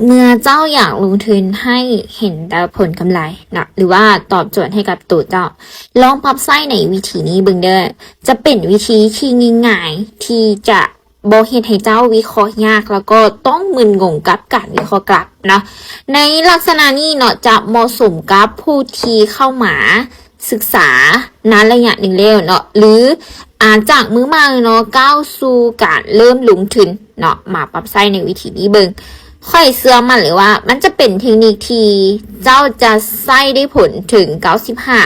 ເມື່ອເຈົ້າຢາກລົງທຶນໃຫ້ເຫັນແຕ່ຜົນກຳໄລເນາະ ຫຼືວ່າຕອບໂຈດໃຫ້ກັບໂຕເຈົ້າ, ລອງປັບໃຊ້ໃນວິທີນີ້ເບິ່ງເດີ້. ຈະເປັນວິທີທີ່ງ່າຍໆ ທີ່ຈະບໍ່ເຮັດໃຫ້ເຈົ້າວິເຄາະຍາກ ແລ້ວກໍຕ້ອງມຶນງົງກັບການວິເຄາະກຣາຟເນາະ. ໃນລັກສະນະນີ້ເນາະ ຈະເໝາະສົມກັບຜູ້ທີ່ເຂົ້າມາ ສຶກສານານໄລຍະໜຶ່ງແລ້ວເນາະ ຫຼືອາດຈາກມືໃໝ່ເນາະ ກ້າວສູ່ການເລີ່ມລົງທຶນເນາະ ມາປັບໃຊ້ໃນວິທີນີ້ເບິ່ງ. ຂ້ອຍເຊື່ອໝັ້ນເລີຍວ່າມັນຈະເປັນເທັກນິກທີ່ເຈົ້າຈະໃຊ້ໄດ້ຜົນເຖິງເກົ້າສິບຫ້າ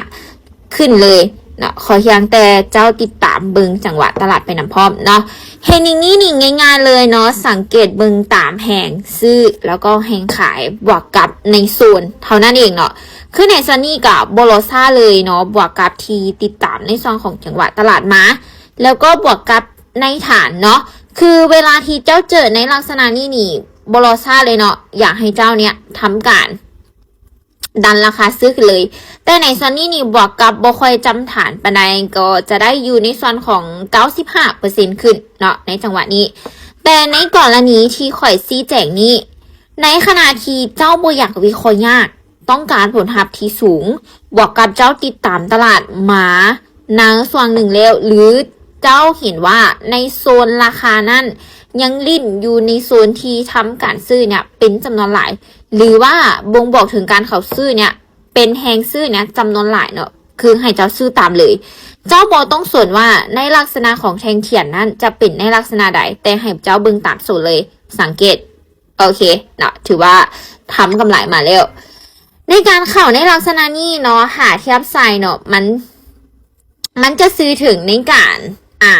ຂຶ້ນເລີຍເນາະ, ຂໍພຽງແຕ່ເຈົ້າຕິດຕາມເບິ່ງຈັງຫວະຕະຫຼາດໄປນຳພ້ອມເນາະ. ເທັກນິກນີ້ນີ້ງ່າຍໆເລີຍເນາະ, ສັງເກດເບິ່ງຕາມແຮງຊື້ ແລ້ວກໍແຮງຂາຍ ບວກກັບໃນໂຊນເທົ່ານັ້ນເອງເນາະ. ຄືໃນສ່ວນນີ້ກໍບໍ່ລໍຊ້າເລີຍເນາະ, ບວກກັບທີ່ຕິດຕາມໃນຊ່ວງຂອງຈັງຫວະຕະຫຼາດມາ ແລ້ວກໍບວກກັບໃນຖານເນາະ. ຄືເວລາທີ່ເຈົ້າເຈີໃນລັກສະນະນີ້ນີ້ ບໍ່ລໍຊ້າເລີຍເນາະ, ຢາກໃຫ້ເຈົ້າເນຍທຳການດັນລາຄາຊື້ຂຶ້ນເລີຍ. ແຕ່ໃນສ່ວນນີ້ນີ້ ບວກກັບບໍ່ຄ່ອຍຈຳຖານປານໃດ, ກໍຈະໄດ້ຢູ່ໃນສ່ວນຂອງເກົ້າສິບຫ້າເປີເຊັນຂຶ້ນເນາະ ໃນຈັງຫວະນີ້. ແຕ່ໃນກໍລະນີທີ່ຂ້ອຍຊີ້ແຈງນີ້, ໃນຂະນະທີ່ເຈົ້າບໍ່ຢາກວິເຄາະຍາກ, ຕ້ອງການຜົນຮັບທີ່ສູງ ບວກກັບເຈົ້າຕິດຕາມຕະຫຼາດມາໃນຊ່ວງໜຶ່ງແລ້ວ ຫຼືເຈົ້າເຫັນວ່າໃນໂຊນລາຄານັ້ນຍັງຫຼິ້ນຢູ່ໃນໂຊນທີ່ທຳການຊື້ເນຍເປັນຈຳນວນຫຼາຍ ຫຼືວ່າບົ່ງບອກເຖິງການເຂົ້າຊື້ເນຍເປັນແຮງຊື້ເນຍຈຳນວນຫຼາຍເນາະ, ຄືໃຫ້ເຈົ້າຊື້ຕາມເລີຍ. ເຈົ້າບໍ່ຕ້ອງສົນວ່າໃນລັກສະນະຂອງແທ່ງທຽນນັ້ນຈະເປັນໃນລັກສະນະໃດ, ແຕ່ໃຫ້ເຈົ້າເບິ່ງຕາມໂຊນເລີຍ. ສັງເກດ ໂອເຄເນາະ, ຖືວ່າທຳກຳໄລມາແລ້ວ. ໃນການເຂົ້າໃນລັກສະນະນີ້ເນາະ, ຖ້າທຽບໃສ່ເນາະ, ມັນ ມັນຈະສື່ເຖິງໃນການ ອ່າ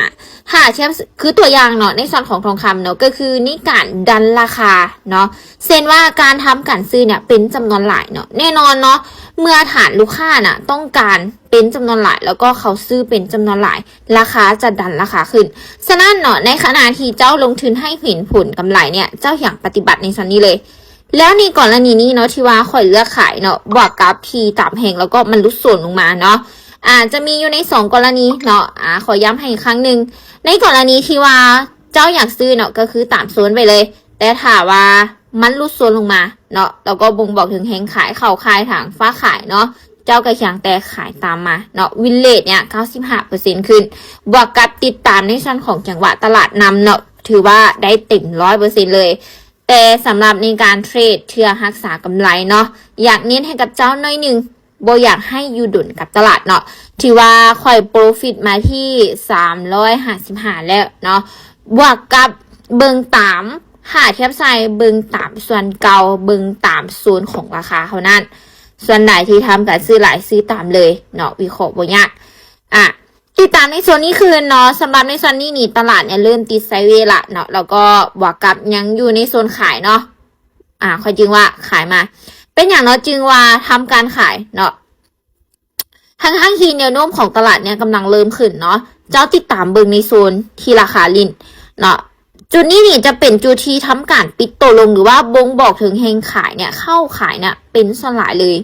ຖ້າທຽບ ຄືຕົວຢ່າງເນາະ, ໃນສ່ວນຂອງທອງຄຳເນາະ, ກໍຄືໃນການດັນລາຄາເນາະ, ເຊັ່ນວ່າການທຳການຊື້ເນຍເປັນຈຳນວນຫຼາຍເນາະ. ແນ່ນອນເນາະ, ເມື່ອຖານລູກຄ້ານະຕ້ອງການເປັນຈຳນວນຫຼາຍ ແລ້ວກໍເຂົາຊື້ເປັນຈຳນວນຫຼາຍ, ລາຄາຈະດັນລາຄາຂຶ້ນ. ສະນັ້ນເນາະ, ໃນຂະນະທີ່ເຈົ້າລົງທຶນໃຫ້ເຫັນຜົນກຳໄລເນຍ, ເຈົ້າຫຍັງປະຕິບັດໃນສ່ວນນີ້ເລີຍ. ແລ້ວໃນກໍລະນີນີ້ເນາະ ທີ່ວ່າຂ້ອຍເລືອກຂາຍເນາະ ບວກກັບທີ່ຕາມແຮງ ແລ້ວກໍມັນຫຼຸດໂຊນລົງມາເນາະ, ອາ ຈະມີຢູ່ໃນສອງກໍລະນີເນາະ. ອາ ຂໍຢ້ຳໃຫ້ອີກຄັ້ງໜຶ່ງ, ໃນກໍລະນີທີ່ວ່າເຈົ້າຢາກຊື້ເນາະ ກໍຄືຕາມໂຊນໄປເລີຍ, ແຕ່ຖ້າວ່າມັນຫຼຸດໂຊນລົງມາເນາະ ແລ້ວກໍບົ່ງບອກເຖິງແຮງຂາຍ ເຂົ້າຂາຍທາງຟ້າຂາຍເນາະ, ເຈົ້າກໍພຽງແຕ່ຂາຍຕາມມາເນາະ. ວິນເຣດເນຍເກົ້າສິບຫ້າເປີເຊັນຂຶ້ນ ບວກກັບຕິດຕາມໃນສ່ວນຂອງຈັງຫວະຕະຫຼາດນຳເນາະ, ຖືວ່າໄດ້ເຕັມຮ້ອຍເປີເຊັນເລີຍ. ແຕ່ສຳລັບໃນການເທຣດເພື່ອຮັກສາກຳໄລເນາະ, ຢາກເນັ້ນໃຫ້ກັບເຈົ້າໜ້ອຍໜຶ່ງ, ບໍ່ຢາກໃຫ້ຢູ່ດົນກັບຕະຫຼາດເນາະ. ຖືວ່າຂ້ອຍໂປຣຟິດມາທີ່ສາມຮ້ອຍຫ້າສິບຫ້າແລ້ວເນາະ, ບວກກັບເບິ່ງຕາມ ຖ້າທຽບໃສ່ເບິ່ງຕາມສ່ວນເກົ່າ, ເບິ່ງຕາມໂຊນຂອງລາຄາເທົ່ານັ້ນ. ສ່ວນໃດທີ່ທຳການຊື້ຫຼາຍ, ຊື້ຕາມເລີຍເນາະ, ວິເຄາະບໍ່ຍາກ. ອາ ຕິດຕາມໃນໂຊນນີ້ຄືນເນາະ. ສຳລັບໃນສ່ວນນີ້ນີ້ ຕະຫຼາດເນຍເລີ່ມຕິດໄຊເວລະເນາະ, ແລ້ວກໍບວກກັບຍັງຢູ່ໃນໂຊນຂາຍເນາະ. ອາ ຂ້ອຍຈຶ່ງວ່າຂາຍມາ. ເປັນຫຍັງເນາະ ຈຶ່ງວ່າທຳການຂາຍເນາະ? ທັງໆທີ່ແນວໂນ້ມຂອງຕະຫຼາດເນຍກຳລັງເລີ່ມຂຶ້ນເນາະ, ເຈົ້າຕິດຕາມເບິ່ງໃນໂຊນທີ່ລາຄາຫຼິ້ນເນາະ. ຈຸດນີ້ນີ້ຈະເປັນຈຸດທີ່ທຳການປິດໂຕລົງ ຫຼືວ່າບົ່ງບອກເຖິງແຮງຂາຍເນຍເຂົ້າຂາຍເນຍເປັນສ່ວນຫຼາຍເລີຍ.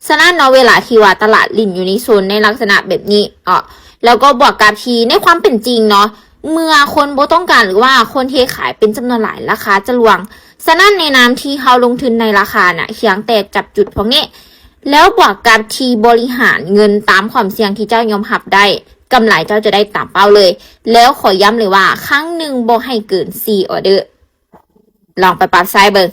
ສະນັ້ນເນາະ, ເວລາທີ່ວ່າຕະຫຼາດຫຼິ້ນຢູ່ໃນໂຊນໃນລັກສະນະແບບນີ້ເນາະ, ແລ້ວກໍບວກກັບທີ່ໃນຄວາມເປັນຈິງເນາະ, ເມື່ອຄົນບໍ່ຕ້ອງການ ຫຼືວ່າຄົນເທຂາຍເປັນຈຳນວນຫຼາຍ, ລາຄາຈະລ່ວງ. ສະນັ້ນໃນນາມທີ່ເຮົາລົງທຶນໃນລາຄານະ, ພຽງແຕ່ຈັບຈຸດພວກນີ້ ແລ້ວບວກກັບທີ່ບໍລິຫານເງິນຕາມຄວາມສ່ຽງທີ່ເຈົ້າຍອມຮັບໄດ້, ກຳໄລເຈົ້າຈະໄດ້ຕາມເປົ້າເລີຍ. ແລ້ວຂໍຢ້ຳເລີຍວ່າ ຄັ້ງໜຶ່ງບໍ່ໃຫ້ເກີນສີ່ອອເດີ. ລອງໄປປັບໃຊ້ເບິ່ງ.